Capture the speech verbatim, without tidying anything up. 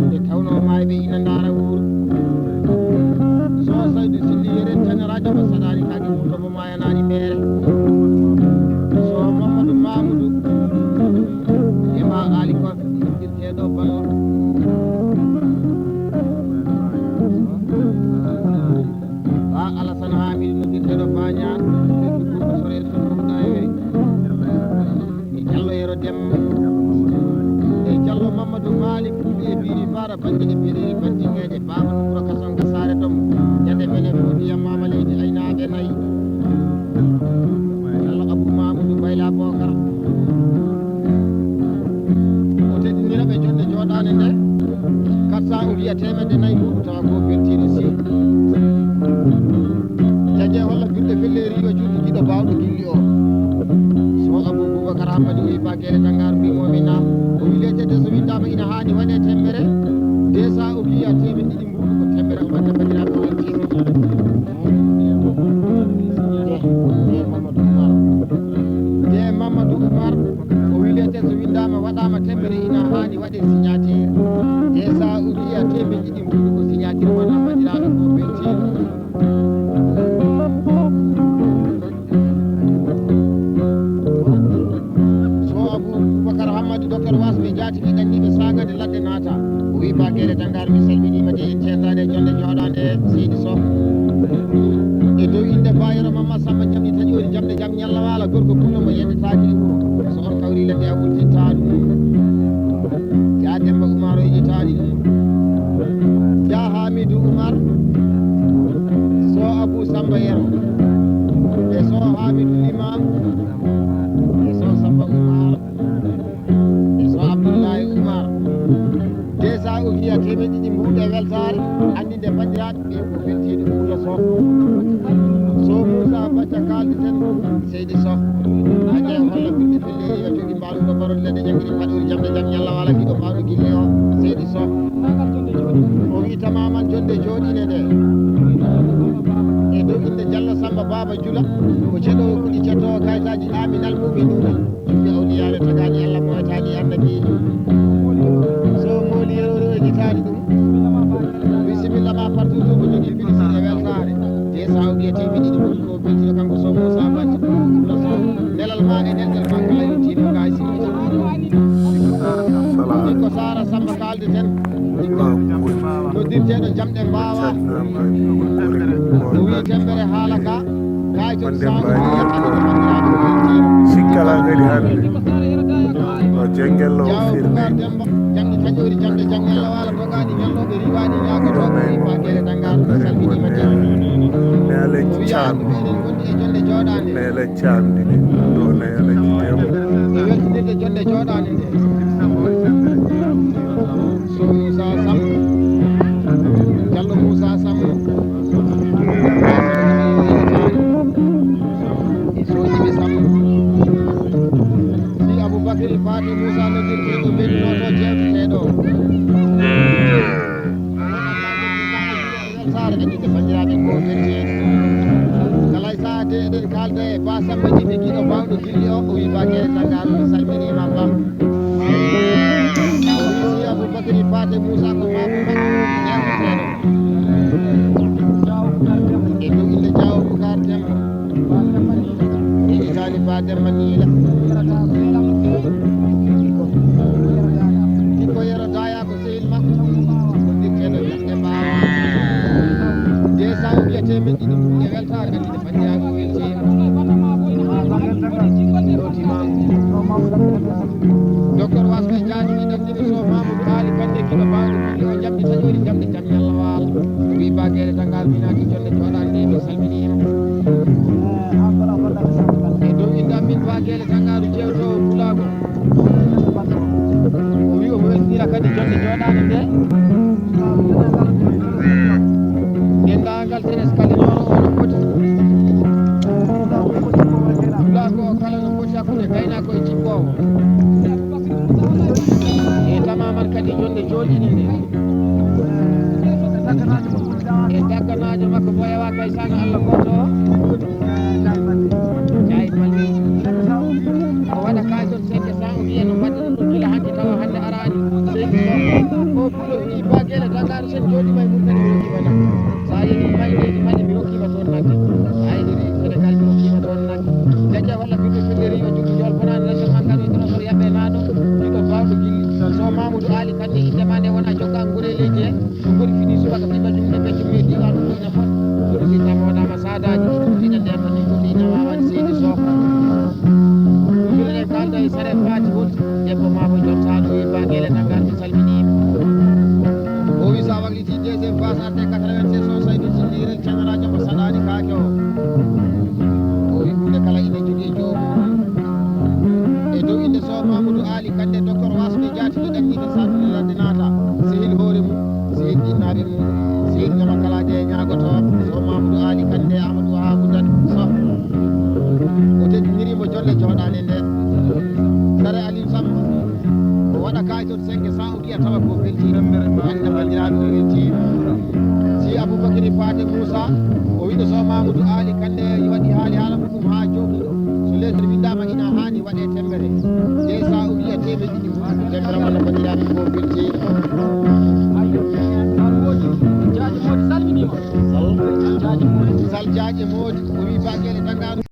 Nde tawnoo maayɓe ina ndaara wuuro. So Saydu Silli yeren tan radio mo saɗaani kaake wuuro mo maayanaani meere. So Mamadou Mamoudou e ma Aali Korka noddirteeɗo Ballo. Ba Alassane Hamidou noddirteeɗo Baña, noddirteeɗo Sore e Sunu Huɗa e Weri. E Jallo Yero Demba. E Jallo Mamadou Malick, e Biri Bara Bandi, e Biri Bandi, e Baba Ndoura Kasonga Sare Dom. Ñande mene ko ndiyam Mama Leydi aynaaɓe nayi. Jallo Abou Mamoudou Bayla Bokar. O teddinira ɓe jonde jooɗaande nde. Quatre cents o wiya teemedde nayi mbuɗu tawa ko beltiiɗo si. Jaje holla birɗe felleri yo juuti giɗo baawɗo gilli o. So Abou Boubacar Hammadi o yiɓa geɗe Tanngaar mbimomi naam. O wi leƴƴe de so winndama ina haani waɗe temmere. De sa o wiya teemedde ɗiɗi mbuɗu ko temmere o watta banndiraaɓe weltiima. De, de Mamadou Oumar. De Mamadou Oumar. O wi leƴƴe so winndama waɗama temmere ina haani waɗe signature. De sa o wiya teemedde ɗiɗi mbuɗu ko signature wona banndiraaɓe ko beltiima. So Abou Boubacar Hammadi, Docteur Wasɓe jaatigi ɗanniiɓe saagade ladde naata. O wi ba geɗe Tanngaar mi salminiima de en ceertaade e jonde jooɗaande seydi Soh. E dow innde Bayero Mamma Samba jamɗi taƴoori jamɗe jam ñalla waala gorko pullo mo yeddetaake e wuro. So on kawri ladde a wultitta ɗum. Ya Demba Oumar o yiɗitaani ɗum. Ya Hamidou Oumar. So Abou Samba Yero. E so Hamidou Limam. E so Samba Oumar. E so Abdoulaye Oumar. De sa o wiya teemedde ɗiɗi mbuɗe weltaare. Anndinde banndiraaɓe ɓe ko beltiiɗo Moussa Soh. So Moussa Bathia kaaldi tan seydi Soh. Aja holla ɓiɓɓe felle yo jogi mbaalu ɗo barol ladde jangiri paɗori jamɗe jam ñalla wala giɗo mbaalu gille o seydi Soh. O wi tamaman jonde jooɗine nde. E dow innde Jallo Samba Baba Jula. Ko ceɗo kuɗi ceto kaytaji aminal muminuna. Julɓe awliyaaɓe tagaani Allah moytaani annabiijo. So mooli yeroore o yejitaani ɗum. Bisimilla ma partout to ko jogii pilisir e weltaare. Te sa o wiyete mi ɗiɗi ko ko beltiɗo kanko so Moussa Bacci. Nelal ma e nelɗel ma kala yettiima ka e sikkita. Salaam. Ko Sara Samba kaalde ten. Noddirteeɗo jamɗe mbaawa. O wii tembere haala ka. Kayto sa o wiyete. Sikkala kadi hannde. O jengel o firni. Jamɗe taƴoori jamɗe jam yalla wala dogaani ñallooɓe riwaani ñaagatooɓe rifa gere dangal salminiima de. Neele caam. Neele caamɗi ɗi ɗo neele dem. E weltinirde jonde jooɗaande nde. So Moussa Samb. Jallo Moussa Samb. E so Jibi Samb. Si Aboubacry Paté Moussa noddirteeɗo bellinooto jeewteteeɗo. Saare ɓe ɗiɗi banndiraaɓe ko belteeɗo. Kala e saate eɗen kaalda e Ba Samba Jibi giɗo baawɗo gilli o, o wii Bakere Tangaro mi salminiima Ba. O wii si Aboubacry Paté Moussa ko maamu makko jeewteteeɗo. E dow innde Jaawo Bukar Demba. Itaali Ba Demba Niila. Dikko Yero Daya ko sehil makko. Ko dikkeɗo jaɓde mbaawa. De sa o wiyete min ɗiɗi mbuɗe weltaare. Banndiraaɓe weltiima. Ɗo timaama. Docteur Wasɓe jaajii ɗanɗini so Mamoudou Aali Kande kino baawɗo gilli o jamɗi taƴoori jamɗe jam yalla waala. O wii Bakere Tangaro mi naati jonde jooɗaande mi salminiima. E dow innde am min Bakere Tangaro jeewtoowo pulaagu. O wii omo weltinira kadi jonde jooɗaande nde. Denndaangal T S kadi noon o no foti. Pulaagu o kala no foti hakkunde gaynaako e jippoowo. E tamaman kadi jonde jooɗini nde. E dagganaajo makko Boyawa Kaysano Allah gooto o. Jaay Balde. O waɗa kaajon sende sa o wiya no mbaɗi ɗum gila hanki tawa hannde araani. Seydi Sow. O puɗɗo Sen jooɗiima e Mauritanie, mi rokkiima nagge. So a yehii Mali, leydi Mali, mi rokkiima toon nagge. A yehii Sénégal, mi rokkiima toon nagge. Jaja walla ɓiɗɗo Felleriima, jogii jol bonaani, région Mankaaɓe, kono koto yaɓɓe naaɗo, ɓiɗɗo baawɗo gilli. So Mamoudou Ali Kandé, innde maa nde wona jokka ngure leydi he. So ngori fini subaka, fii majjum ne becce mum e diiwaan ɗum ina fot. Ɗum si tama waɗaama saadaaji, ɗiɗa nder tan min foti ina waawaani seydi Soh. Ɗum minen en kaalda e Sare Faati Wol, debbo maa ko jontaa ɗo e Bangeele Nanngar, mi salminiima. O wi sa wakliti deuxième phase arde quatre-vingt-seize o Saydu Cilliren Caŋaraajo ko saɗaani kaake o. O wi huunde kala ina jogii joomum. E dow innde Soh Mamoudou Ali Kandé, Docteur Wassoumi Diaty, ɗo ɗanniiɗo saɗtude ladde naata. Sehil hoore mum, sehil jinnaaɓe mum, sehil jama kalaaje e ñaagoto. Soh Mamoudou Ali Kandé, Amadou Wahab Dane Soh. O teddiniriima jolle jooɗaande nde. Sare Aliou Samba. O waɗa kayitol cinq cents, o wiya tawa ko beltiiɗo. Hannde banndiraaɓe o weltiima. Si Aboubacry Pathé Moussa, o wiɗo Soh Mamoudou Ali Kandé waɗi haali haala muɗum haa jooɗi ɗo. So leeɗel winndaama ina haani waɗee temmbere. Nde sa o wiya teemedde ɗiɗi. Temmbere mon no banndiraaɓe ko weltiima. Sal Jaaje Moodi salminiima. Sal Jaaje Moodi. Sal Jaaje Moodi, o wi Bangeele Danngaanu.